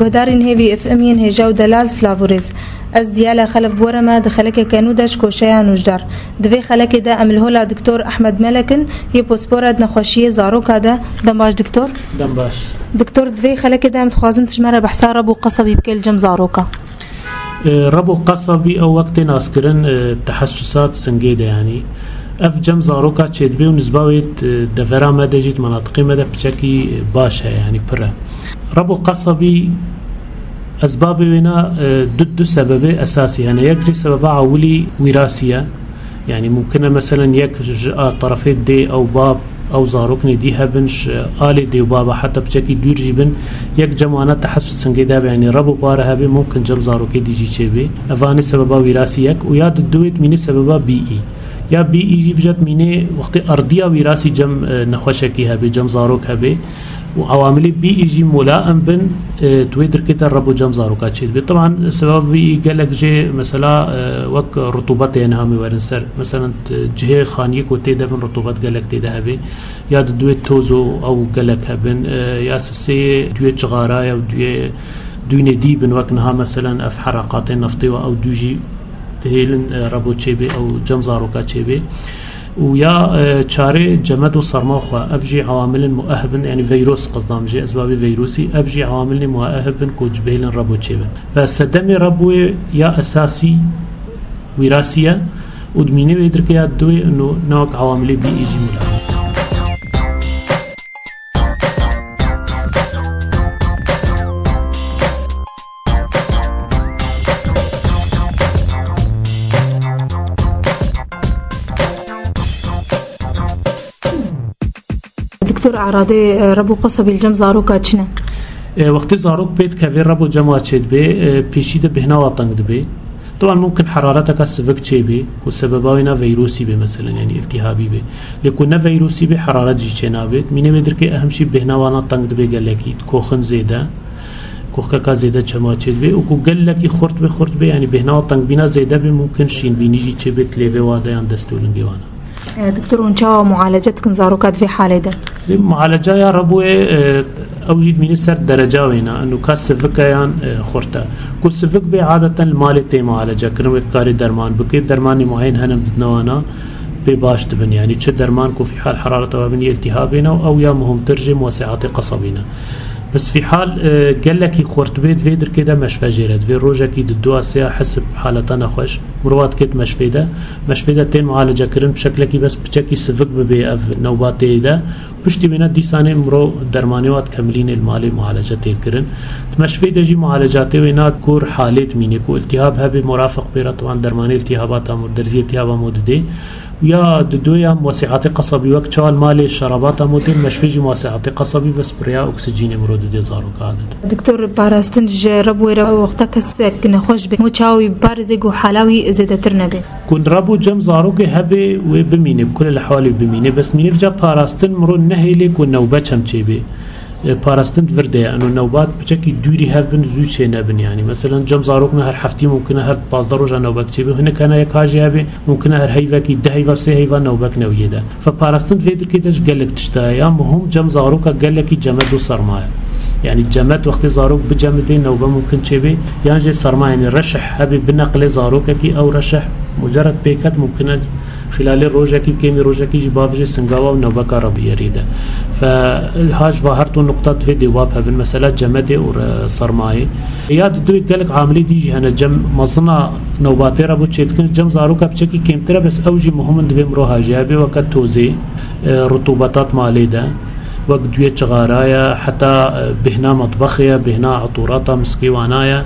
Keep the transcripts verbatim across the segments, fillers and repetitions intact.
Guhdarên Hêvî F M yên hêja û delal, silav û rêz. Ez Diyale Xelef bi we re me di xelekeke nû de ji koşeya nûjdar. Di vê xelekê de em li hola Doktor Ehmed Melek in, yê pospora di nexweşiyê zaroka de. Dem baş, Doktor. Dem baş. Doktor, di vê xelekê de em dixwazin tu ji me re behsa Rebo Qesabî bike li cem zaroka. E, Rebo Qesabî ew wek tê naskirin, e, tehessusat singê de, yanî ev cem zaroka çêdibe û nizba wê di devera me de jî, di menatiqê me de piçekî baş heye, yanî pir e. Rebo Qesabî, ezbabê wêna, e, du, du sebebê esasî hene. Yek jî sebeba ewilî wîrasî ye. Yanî mumkin e, meselen, yek ji a terefê dê ew bab, ew zaroknê dî hebin, ji alê dê û baba heta piçekî dûr jî bin, yek cem wana tehessus singê de hebe, yanî Rebo pare hebe, mumkin cem zarokê dî jî çêbê. Evanê sebeba wîrasî yek û ya di duwê dimîne sebeba bîî. Ya bîî jî vijat mînê wextê erdiya wîrasî cem, e, nexweşekî hebe, cem zarok hebe. Û ewamilê bî î jî mulaim bin, e, tu wê dirkê te Rebo cem zaroka çêdibe. Teban sebeb bî î gelek jê mesela, e, wek rutubetê niha me werin ser. Meselen, t-, cihê xaniyê ku tê de bin rutubet gelek tê de hebe. Ya di duwê toz û ew gelek hebin. E, ya sisê duwê çixara ya û duwê dûnê dî bin wek niha meselen ev heraqatê neftê û ew dû jî dihêlin, e, Rebo çêbê, ew cem zaroka çêbê. Û ya, e, çarê cemed û serma xwe, ev jî ewamilin muehib in, yanî veyros qesdam jê, ezbabê veyrosî, ev jî ewamilê muehib in ku ji bihêlin Rebo çêbin. Ve sedemê Reboyê ya esasî wîrasî ye û dimîne wê dirke ya duwê û newek ewamilê bî î jî mula. Doktor, eradê, e, Rebo Qesabî li cem zaroka çi ne? E, wextê zarok pê dikeve, Rebo cema çêdibe, e, pêşî de bêhna wa teng dibe. Teban mumkin herareteka sivik çêbe, ku sebeba wê na veyrosî be, meselen, yanî îltîhabî be. Lê ku ne veyrosî be, heraret jî çênabe. Mînê wê dirke ehm jî bêhna wana teng dibe gelekî, dikoxin zêde. Koxkeka zêde çema çêdibe û ku gelekî xurt be, xurt be, yanî bêhna wa tengbîna zêde be, mumkin şînbînî jî çêbe, di lêvê wa de yan destê û lingê wana. E, doktor, hûn çawa mualece dikin zaroka di vê halê de? Lê mualeca ya Reboyê, e, ew jî dimîne ser dereca wêna. Nûka sivik e yan, e, xurt e. Ku sivik bê, adeten li malê tê mualece kirin, wê karê derman bike. Dermanê muayen hene em didine wana, pê baş dibin. Yanî çi derman ku fîhal herareta we bin yê îltîhabê ne û ew ya muhimtir jê muwesiatê qesabî ne. Bes fîhal, e, gelekî xurt bê, di vê dirkê de meşve jê re. Di vê rojekî di du a sê a hesib haleta nexweş, mirova dikêt meşvê de. Meşvê de tên mualece kirin, bi şeklekî bes piçekî sivik bibê ev newbatê de. Piştî wêne dîsanê mirov dermanê wa dikemilînê li malê mualece tê kirin. Di meşvê de jî mualecatê wêna kor halê dimînê ku îltîhab hebe, murafiq pê re teban dermanê îltîhabata mo, derziyê îltîhaba mo didê. Ya di duya muwesiatê qesabî wek çawa li malê şerabata mo tên, meşvê jî muwesiatê qesabî bes bi rêya oksijînê mirov didê zaroka adet. Doktor, parastin ji Reboyê re wexta kesek nexweş be, mo çawa wî biparêze ku hala wî zêdetir nebe? Ku Rebo cem zarokê hebe, wê bimîne, bi kulê lehwalê bimîne. Bes mînê vêca parastin mirov nehêlê ku newbe çem çêbe. E, parastin di vir de ye. Eno newbat piçekî dûrî hev bin, zû çê nebin yanî. Meselen cem zarok ne her heftî mumkin e her pazdeh roja newbek çêbe. Hinek hene yek hajê hebe, mumkin e her heyvekî, deh heyva, sê heyva newbek newiyê de. Fe parastin di vê dirkê de ji gelek tişta ye. Ya muhim cem zaroka gelekî cemed û serma ye. Yanî cemed wextê zarok bicemidê newbe mumkin çêbe. Yan jê serma, yanî reşih hebe bineqilê zarokekî, ew reşih mucered pêket mumkin e xîlalê rojekî, kêmî rojekî jî bavêje singava û newbeka re biyerî de. Fe, ha ji va her du nuqta divê dê wab hebin, mesela cemedê û re-, sermayê. Ya di duê gelek amilê dî jî hene, cem mezina newbatê re bo çêdikin, cem zaroka piçekî kêmtir e, bes ew jî muhim in divê mirov hajê hebe, weke tozê, e, rutûbetat malê de, wek duyê çixara ye, heta, e, bêhna metbexê ye, bêhna etûrata miskê wana ye,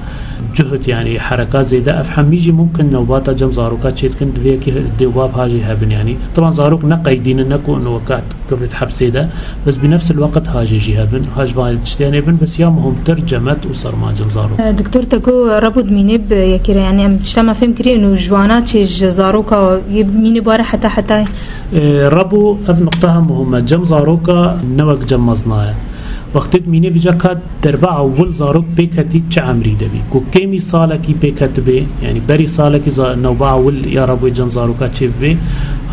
cuhd, yanî hereka zêde, ev hemî jî mumkin newbata cem zaroka çêdikin, divê yekî dê û bab hajê hebin, yanî. Teban zarok ne qeydî ne, ne ku û weke kevrit hepsê de, bes bi nefs el-weqt hajê jî hebin, haj van tiştê hene bin, bes ya muhimtir cemed û serma cem zarok. E, doktor, te got Rebo dimîne bi yekê re, yanî em tişta me fêm kiriye, û ji wana çê ji zaroka yê mîne bare heta hetayê. E, Rebo ev nuqta hem muhim e. Cem zaroka ne wek cem mezina ye. Wextê dimîne vîca ka derba ewil zarok pêketî çi emrî de bî? Ku kêmî salekî pêketibê, yanî berî salekî za-, newba ewil ya rebûyê cem zaroka çêbibê,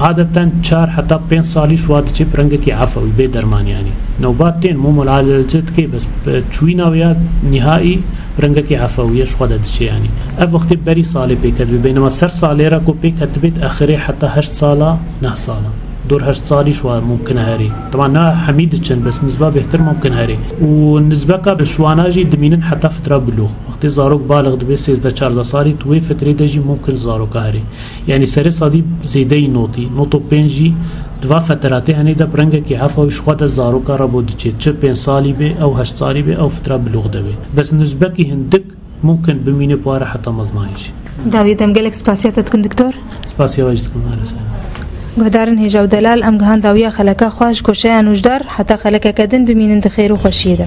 adeten çar heta pênc salî ji wa diçê bi rengekî efewî bê derman yanî. Newba tên mû mulalece dikê bes bi çûyîna wê ya nîhaî bi rengekî efewî ya ji xwe de diçê yanî. Ev wextê berî salê pêketibê, bênema ser salê re ku pêketibê diexirê heta heşt sala, neh sala. Dor heşt salî ji wa mumkin e herê. Teban ne hemî diçin, bes nizba bêhtir mumkin herê. Û nizbeka bi şwana jî dimînin heta fitra bilûx. Wextê zarok balix dibe sêzdeh çardeh salî, tu wê fitrê de jî mumkin zaroka herê. Yanî serê sadî zêdeyî notî, noto pênc jî di va feteratê henê de bi rengekî efawî ji xwe de zaroka re bo diçê. Çi pênc salî bê, ew heşt salî bê, ew fitra bilûx de bê. Bes nizbekî hindik mumkin bimîne pare heta mezinayê jî. Dawiyê dem gelek spasiya te dikin, doktor. Spasiya we jî dikim, Arisa. Guhdarên hêja û delal, em gihan dawiya xeleka xwe ji koşeya nûjdar heta xelekeke din bimînin di xêr û xweşiyê de.